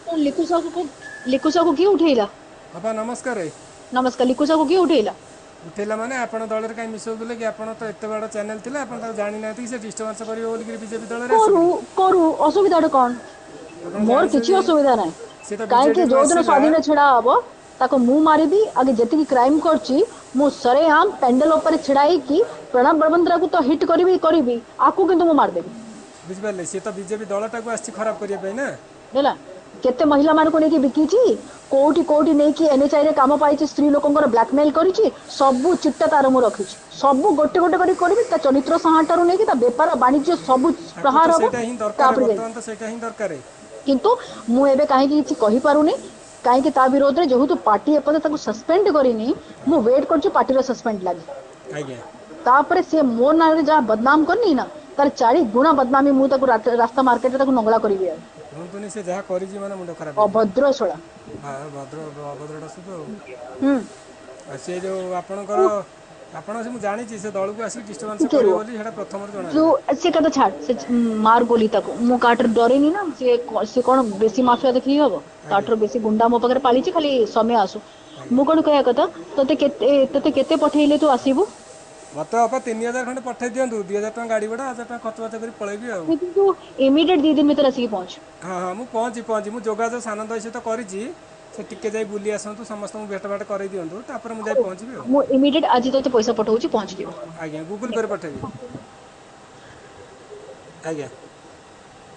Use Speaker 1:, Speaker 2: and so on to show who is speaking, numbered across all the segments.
Speaker 1: କଣ ଲିକୁ ସାହୁକୁ, ଲିକୁ ସାହୁକୁ କିଏ ଉଠେଇଲା?
Speaker 2: ଅପା ନମସ୍କାର।
Speaker 1: ନମସ୍କାର। ଲିକୁ ସାହୁକୁ କିଏ ଉଠେଇଲା?
Speaker 2: ଉଠେଇଲା ମାନେ ଆପଣ ଦଳରେ କାହିଁ ମିଶଉଥିଲେ କି? ଆପଣ ତ ଏତେ ବଡ଼ ଚ୍ୟାନେଲ ଥିଲା, ଆପଣ ତାକୁ ଜାଣିନାହାନ୍ତି କି ସେ ଡିଷ୍ଟର୍ବାନ୍ସ କରିବ ବୋଲିକିରି ବିଜେପି ଦଳରେ
Speaker 1: କରୁ
Speaker 2: ଆସିକିରି
Speaker 1: କରୁ, ଅସୁବିଧାଟା କଣ?
Speaker 2: ଆପଣ
Speaker 1: ମୋର କିଛି
Speaker 2: ଜାଣିଛନ୍ତି
Speaker 1: ଅସୁବିଧା ନାହିଁ।
Speaker 2: ସେ ତ
Speaker 1: କାହିଁକି
Speaker 2: ବିଜେଡ଼ିରୁ
Speaker 1: ଯୋଉ ଦିନ
Speaker 2: ଆସିଲା।
Speaker 1: ସ୍ଵାଧୀନ ଛିଡା ହବ ତାକୁ ମୁଁ ମାରିବି। ଆଗେ ଯେତିକି କ୍ରାଇମ କରିଛି, ମୁଁ ସରେଆମ ପେଣ୍ଡେଲ ଉପରେ ଛିଡା ହେଇକି ପ୍ରଣବ ବଳବନ୍ତରାକୁ ତ ହିଟ୍ କରିବି କରିବି, ଆକୁ କିନ୍ତୁ ମୁଁ ମାରିଦେବି।
Speaker 2: ବୁଝିପାରିଲେ, ସିଏ ତ ବିଜେପି ଦଳଟାକୁ ଆସିଛି ଖରାପ କରିବା ପାଇଁ ନା।
Speaker 1: ହେଲା, କେତେ ମହିଳା ମାନଙ୍କୁ ନେଇକି ବିକିଛି, କୋଉଠି କୋଉଠି ନେଇକି ଏନଏଚଆଇ ରେ କାମ ପାଇଛି, ସ୍ତ୍ରୀ ଲୋକଙ୍କର ବ୍ଲାକମେଲ କରିଛି, ସବୁ ଚିଠା ତାର ମୁଁ ରଖିଛି। ସବୁ ଗୋଟେ ଗୋଟେ କରି କରିବି। ତା ଚରିତ୍ର ସାହାଣଟାରୁ ନେଇକି ତା ବେପାର ବାଣିଜ୍ୟ ସବୁ
Speaker 2: ତାକୁ
Speaker 1: ପ୍ରହାର
Speaker 2: ତ
Speaker 1: ହବ।
Speaker 2: ସେଇଟା ହିଁ ଦରକାର,
Speaker 1: ତାପରେ ଯାଇ
Speaker 2: ବର୍ତ୍ତମାନ ତ ସେଇଟା ହିଁ ଦରକାର।
Speaker 1: କିନ୍ତୁ ମୁଁ ଏବେ କାହିଁକି କିଛି କହିପାରୁନି, କାହିଁକି ତା ବିରୋଧରେ ଯେହେତୁ ପାର୍ଟି ଏପର୍ଯ୍ୟନ୍ତ ତାକୁ ସସ୍ପେଣ୍ଡ କରିନି। ମୁଁ ୱେଟ୍ କରୁଛି ପାର୍ଟିର ସସ୍ପେଣ୍ଡ ଲାଗି।
Speaker 2: ଆଜ୍ଞା।
Speaker 1: ତାପରେ ସିଏ ମୋ ନାଁରେ ଯାହା ବଦନାମ କରିନି ନା, ତାର 4 ଗୁଣା ବଦନାମି ମୁଁ ତାକୁ ରାସ୍ତା ମାର୍କେଟରେ ତାକୁ ନଙ୍ଗଳା କରିବି। ଆଉ
Speaker 2: କୁହନ୍ତୁନି, ସେ ଯାହା କରିଛି ମାନେ ମୁଣ୍ଡ ଖରାପ ହେଇଯିବ।
Speaker 1: ଅଭଦ୍ର ଶଳା।
Speaker 2: ହଁ, ଭଦ୍ର ଅଭଦ୍ରଟା ସୁଧ ଆଉ।
Speaker 1: ହୁଁ।
Speaker 2: ଆଉ ସେ ଯେଉଁ ଆପଣଙ୍କର, ଆପଣ ସେ ମୁଁ ଜାଣିଛି ସେ ଦଳକୁ ଆସିକି ଡିଷ୍ଟର୍ବାନ୍ସ
Speaker 1: ଟିକେ
Speaker 2: କରିବ
Speaker 1: ରୁହ।
Speaker 2: ବୋଲି, ସେଇଟା ପ୍ରଥମରୁ
Speaker 1: ତୁ
Speaker 2: ଜଣାଥିଲା।
Speaker 1: ସେ କଥା ଛାଡ, ସେ ମାର ଗୋଲି ତାକୁ, ମୁଁ କାହାଠାରୁ ଡରେନି ନା। ସିଏ ସିଏ କଣ ବେଶୀ ମାଫିଆ ଦେଖିକି ହବ?
Speaker 2: ଆଜ୍ଞା
Speaker 1: ତାଠାରୁ ବେଶୀ ଗୁଣ୍ଡା ମୋ ପାଖରେ ପାଳିଛି, ଖାଲି ସମୟ ଆସୁ।
Speaker 2: ଆଜ୍ଞା।
Speaker 1: ମୁଁ କଣ କହିବା କଥା, ତତେ କେତେ ପଠେଇଲେ ତୁ ଆସିବୁ?
Speaker 2: ମୋତେ ଅପା 3000 ଖଣ୍ଡେ ପଠାଇ ଦିଅନ୍ତୁ। 2000 ଟଙ୍କା ଗାଡ଼ି ଭଡ଼ା, 1000 ଟଙ୍କା ଖର୍ଚ୍ଚ ବାର୍ଚ୍ଚ କରି ପଳେଇବି ଆଉ।
Speaker 1: ତୁ ଇମିଡିଏଟ 2 ଦିନ ଭିତରେ ଆସିକି ପହଞ୍ଚ।
Speaker 2: ହଁ ହଁ, ମୁଁ ପହଞ୍ଚି ପହଞ୍ଚି ମୁଁ ଯୋଗାଯୋଗ ସାନନ୍ଦ ଭାଇ ସହିତ କରିଛି। ସେ ଟିକେ ଯାଇ ବୁଲି ଆସନ୍ତୁ, ସମସ୍ତଙ୍କୁ ଭେଟ ଭାଟ କରାଇ ଦିଅନ୍ତୁ, ତାପରେ ମୁଁ ଯାଇ
Speaker 1: ହଉ,
Speaker 2: ପହଞ୍ଚିବି ଆଉ।
Speaker 1: ମୁଁ ଇମିଡିଏଟ ଆଜି ତୋତେ ପଇସା ପଠଉଛି, ପହଞ୍ଚିଯିବ।
Speaker 2: ଆଜ୍ଞା, ଗୁଗୁଲ୍ ପେରେ ପଠାଇବି। ଆଜ୍ଞା,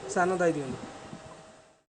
Speaker 2: ସାନ ଦାଇ ଦିଅନ୍ତୁ।